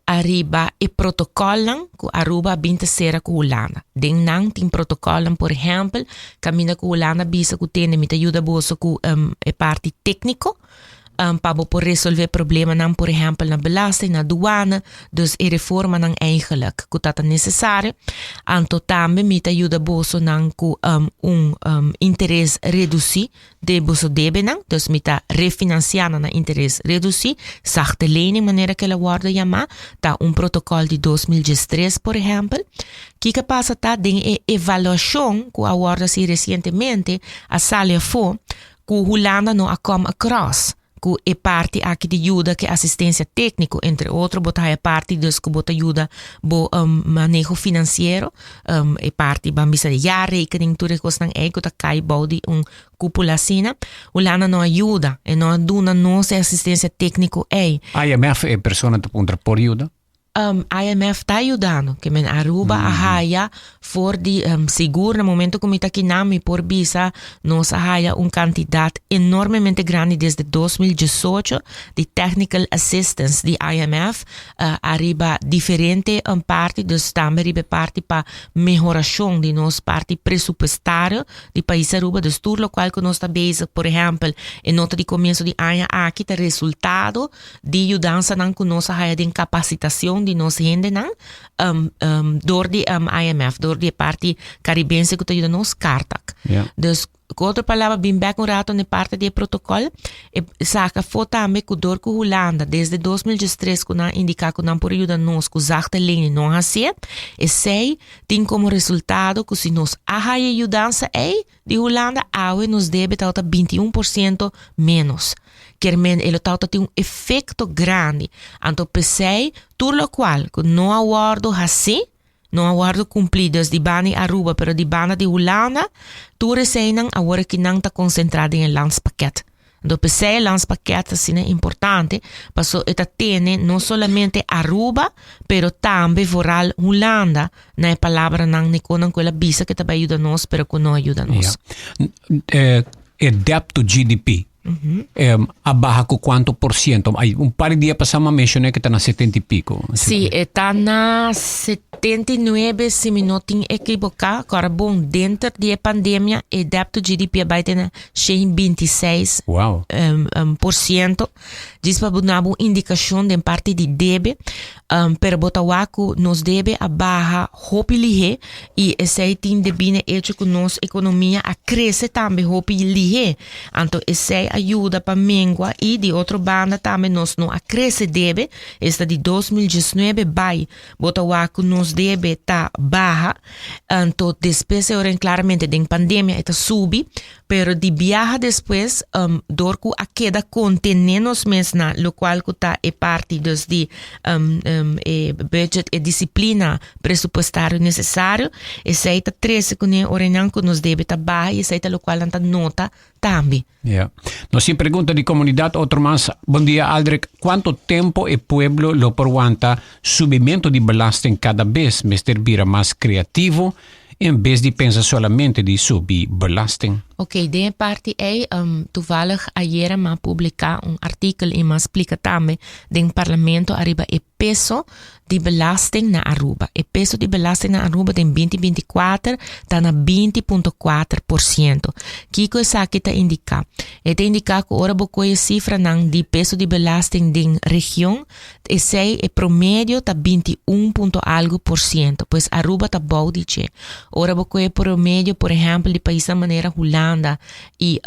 ariba e protocolnan cu Aruba a bin ta cera cu Hulanda. Den nan tin protocolnan, por ehempel, caminda cu Hulanda bisa cu tende mi ta yuda boso cu e parti tecnico, pa bo por resolve problemanan, por ehempel na belasting, na douane, dus e reformanan eigenlijk ku ta ta necesario. Anto tambe mi ta yuda bosonan ku un interes reduci de boso debenan, dus mi ta refinancia nan na interes reduci, zachte lening manera ku el a wordo yama, ta un protocol di 2013, por ehempel. Kiko a pasa ta den e evaluacion ku a wordo haci recientemente a sali afo ku Hulanda no a come across ku e parti aki di yuda ku asistencia técnico, entre otro bo ta haya parti dus ku bo ta yuda bo maneho financiero, e parti ban bisa di jaarrekening, tur e kosnan ei ku ta kai bou di un cúpula asina. Hulanda no a yuda, e no a duna nos e asistencia técnico ei. IMF, e persona ta puntra, por yuda? IMF ta yudando, ke men Aruba a haya for di sigur na momento ku mi ta kinan mi por bisa nos a haya un kantidat enormemente grandi desde 2018 di technical assistance di IMF ariba diferente parti, dus tambe riba e parti pa mehorashon di nos parti presupuestario di pais Aruba. Dus tur lokual ku nos ta bezig, por ehèmpel e nota di komienso di aña aki, ta resultado di yudansanan ku nos a haya den kapasitashon di nos hendenan dor di IMF, dor di e parti karibense ku ta yuda nos, Cartac. Dus ku otro palabra, bin bek un rato na e parti di e protokòl, e saka afó tambe ku dor ku Hulanda desde 2013 ku nan a indiká ku nan por yuda nos ku zachte lening no a hasié, esei tin komo resultado ku si nos a haya e yudansa ei di Hulanda awe nos debe tabata 21% ménos. Kier men e lo tabata tin un efecto grandi. Anto p'esei tur locual cu no a wordo haci, no a wordo cumpli, dus di banda di Aruba pero di banda di Hulanda, tur eseinan awor aki nan ta concentra den e landspakket. Anto p'esei e landspakket ta asina importante, paso e ta tene no solamente Aruba pero tambe vooral Hulanda na e palabranan ni konan ku el a bisa ku e ta bai yuda nos pero ku no a yuda nos. Ja. E debt to GDP a baha ku kuantu por siento? Ay, un par di dia pasá mi a menshoné ku ta na 70 i piko. Sí, e ta na 79 si mi no tin ekiboká. Kòrda bon, denter di e pandemia e debt to GDP a bai te na 126 por siento. Djis pa bo duna bo un indikashon den parti di debe, pero bo ta wak ku nos debe a baha hopi lihé i esei tin debí na e echo ku nos ekonomia a krese tambe hopi lihé. Anto esei a yuda pa mengua i di otro banda tambe nos no a krese debe, esta di 2019 bai bo ta wak ku nos debe ta baha, anto despues e ora klaramente den pandemia e ta subi. Pero di biaha despues, um, dor ku a keda kontené nos mes na lokual ku ta e parti dus di um, um, e budget, e disiplina presupuestario nesesario, esei ta trese kuné orenan ku nos debe ta baha i esei ta lokual nan ta nota tambe. Ja. Nos tin pregunta di komunidat otro mas. Bon dia, Aldrich, kuanto tempo e pueblo lo por wanta subimento di belasting kada bes? Mester bira mas kreativo En bes di pensa solamente di subi belasting. Ok, den e parti ei, um, toevallig ayera m'a publica un artikel y m'a splica tambe den parlamento ariba e peso di belasting na Aruba. E peso di belasting na Aruba den 2024 ta na 20.4%. Kiko esaki ta indica? E ta indica cu ora bo coge cifranan di peso di belasting den region, esey e promedio ta 21 punto algo por ciento. Pues Aruba ta bou di dje. Ora bo coge promedio, por ehempel, di paisnan manera Hulanda y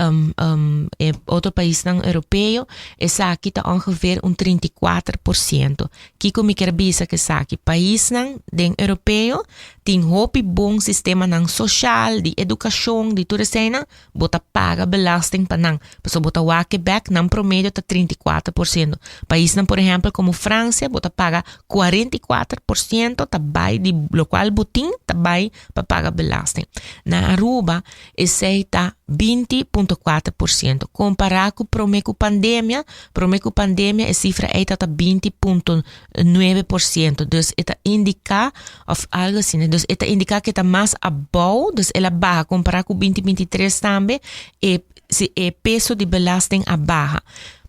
e otro paisnan Europeo, esaki ta ongeveer un 34%. Kiko mi kier bisa ku esaki? Paisnan den Europeo tin hopi bon sistemanan social, di educacion, di tur eseinan, bo ta paga belasting pa nan. Pasobra bo ta wak bek, nan promedio ta 34%. Paisnan, por ehempel, como Francia, bo ta paga 44% ta bai di locual bo tin, ta bai pa paga belasting. Na Aruba, esei ta 20.4%. Compara cu prome cu pandemia, prome cu pandemia e cifra ei ta 20.9%. Dus e ta indica, of algo asina, dus e ta indica cu ta mas abou, dus el a baha, compara cu 2023 tambe, e, si, e peso di belasting a baha.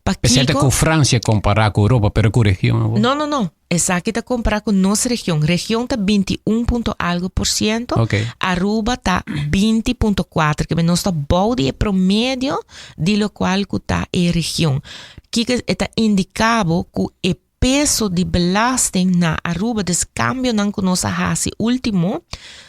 Pakico? Cu Francia compara cu Europa, pero cu region? No, no, no. Esaki ta compara cu nos region. Region ta 21 punto algo por ciento. Aruba ta 20.4, cu nos ta bou di e promedio di locual cu ta e region. Kiko e ta indica bo? Cu e peso di belasting na Aruba, dus cambionan cu nos a haci ultimo,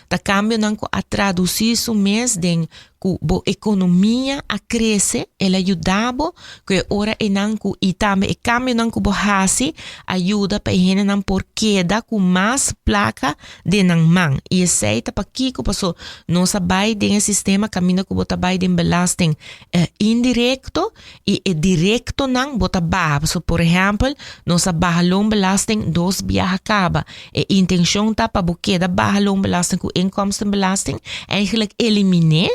ta cambionan cu a traduci su mes den cu bo economia a crece, el a yuda bo, cu e ora enan cu y tambe e cambionan cu bo haci a yuda pa e hendenan por keda cu mas placa den nan man. Y esey ta pakico paso nos a bay den e sistema caminda cu bo ta bay den belasting indirecto y e directonan bo ta baha. So, por ehempel, nos a baha loonbelasting dos biaha caba. E intencion ta pa bo keda baha loonbelasting cu inkomstenbelasting, eigenlijk elimine.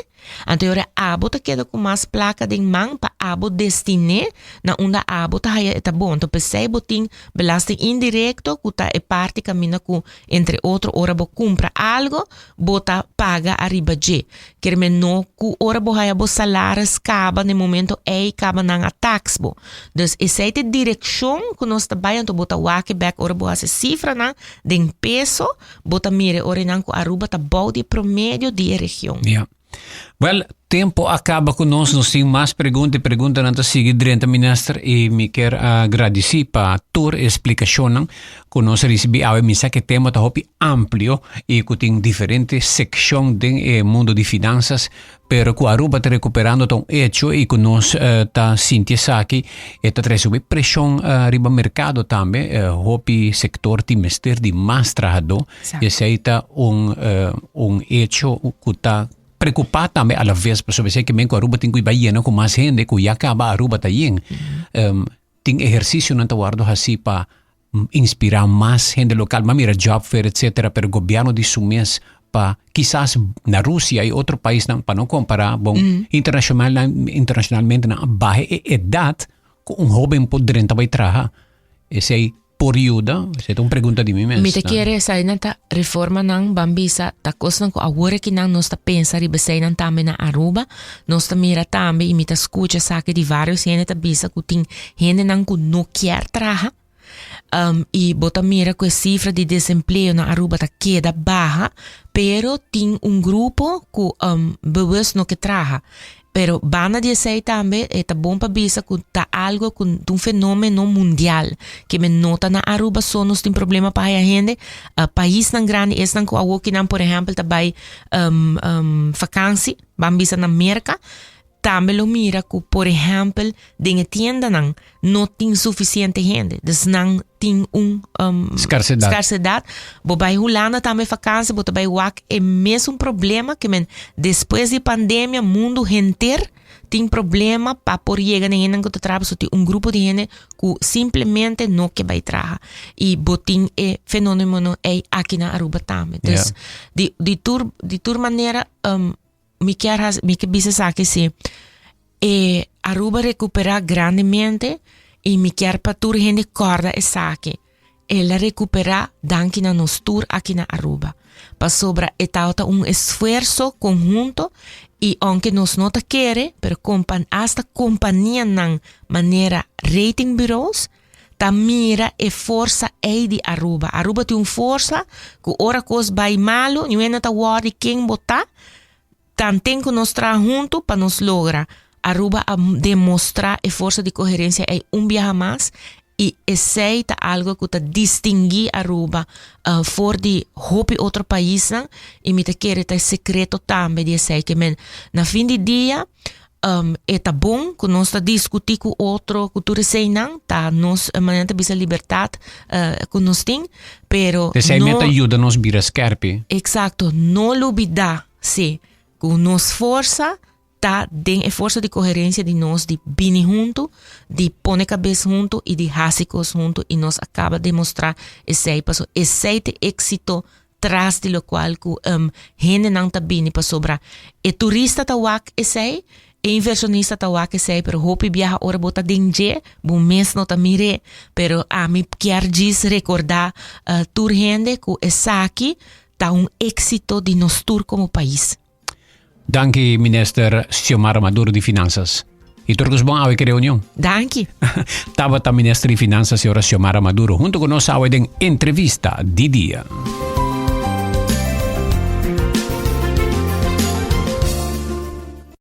Anto ora abo ta keda cu mas placa den man pa abo destine na unda abo ta haya e ta bon. Anto pesey bo tin belasting indirecto cu ta e parti caminda cu, entre otro, ora bo cumpra algo, bo ta paga ariba dje. Kier men no cu ora bo haya bo salaris caba na e momento ey caba nan a tax bo. Dus esey ta e direccion cu nos ta bay, anto bo ta wak bek ora bo haci cifranan den peso, bo ta mira ora nan cu Aruba ta bou di e promedio di e region. Ja. Wel, tempo a caba cu nos, nos tin mas pregunta y preguntanan ta sigui drenta, minister, y mi kier agradeci pa tur e explicacionnan cu nos a ricibi awe. Mi sa cu e tema ta hopi amplio y cu tin diferente seccion den e mundo di finanzas, pero cu Aruba ta recuperando ta un hecho y cu nos ta sinti esaki, e ta trece hopi presion riba mercado tambe. Hopi sector tin mester di mas trahador y esey ta un hecho cu ta preocupa tambe a la vez, pasobra esey ke men cu Aruba tin cu bay yena cu mas hende cu ya caba Aruba ta yen. Tin ehercicionan ta wordo haci pa inspira mas hende local, ma mira job fair etcetera, pero gobierno di su mes pa kisas na Rusia y otro paisnan, pa no compara, bon, internacionalmente nan a baha e edad cu un hoben por drenta bay traha. Esey por yuda? Esey ta un pregunta di mi mes. Mi ta kere esainan ta reformanan ban bisa ta cosnan cu awor akinan nos ta pensa riba eseinan tambe na Aruba. Nos ta mira tambe y mi ta scucha esaki di varios hende ta bisa cu tin hendenan cu no kier traha. Y bo ta mira cu e cifra di desempleo na Aruba ta keda baha, pero tin un grupo cu bewust no ke traha. Pero banda di esey tambe e ta bon pa bisa cu ta algo cu ta un fenomeno mundial. Ke men no ta na Aruba so nos tin problema pa haya hende. Paisnan grandi, esnan cu awokinan por ehempel ta bay vakantie, ban bisa na Merca, tambe lo mira cu por ehempel den e tiendanan no tin suficiente hende. Dus nan tin un Scarcedad. scarcedad. Bo bay Hulanda tambe vakantie, bo ta bay wak e mesun problema ke men despues di pandemia mundo henter tin problema pa por yega na hendenan ku ta traha, pasobra tin un grupo di hende ku simplemente no ke bay traha. Y bo tin e fenomeno ey aki na Aruba tambe. Dus di tur manera mi kier mi ke bisa esaki si e Aruba recupera grandemente y mi kier pa tur hende corda esaki. El a recupera danki na nos tur aki na Aruba. Pasobra e tabata un esfuerso conhunto y aunke nos no ta kere, pero hasta companianan manera rating bureaus. Ta mira e forsa ei di Aruba. Aruba tin un forsa ku ora kos bai malu, niun hende ta wòrdi ken bo ta, tanten ku nos traha huntu pa nos logra. Aruba a demostrá e forsa di koherensia ei un biaha mas i esei ta algu ku ta distinguí Aruba for di hopi otro paisnan i mi ta kere ta e sekreto tambe di esei. Ke men na fin di dia E ta bon ku nos ta diskutí ku otro ku tur eseinan, ta nos manera ta bisa libertat ku nos tin, pero Esei no meta yuda nos bira skerpi. Eksakto, no lubidá si ku nos forsa ta den e forsa di koherensia di nos di bini huntu, di pone kabes huntu i di hasi kos huntu i nos a kaba demostrá esei pasobra esei ta e éksito tras di locual cu hendenan ta bini pasobra e turista ta wak esey, e inversionista ta wak esey, pero hopi biaha ora bo ta den dje, bo mes no ta mir'é. Pero ami kier djis recorda tur hende cu esaki ta un exito di nos tur como pais. Danki Minister Xiomara Maduro di Finanzas. Y tur cos bon awe ke reunion. Danki. Tabata Minister di Finanzas señora Xiomara Maduro hunto cu nos awe den entrevista di dia.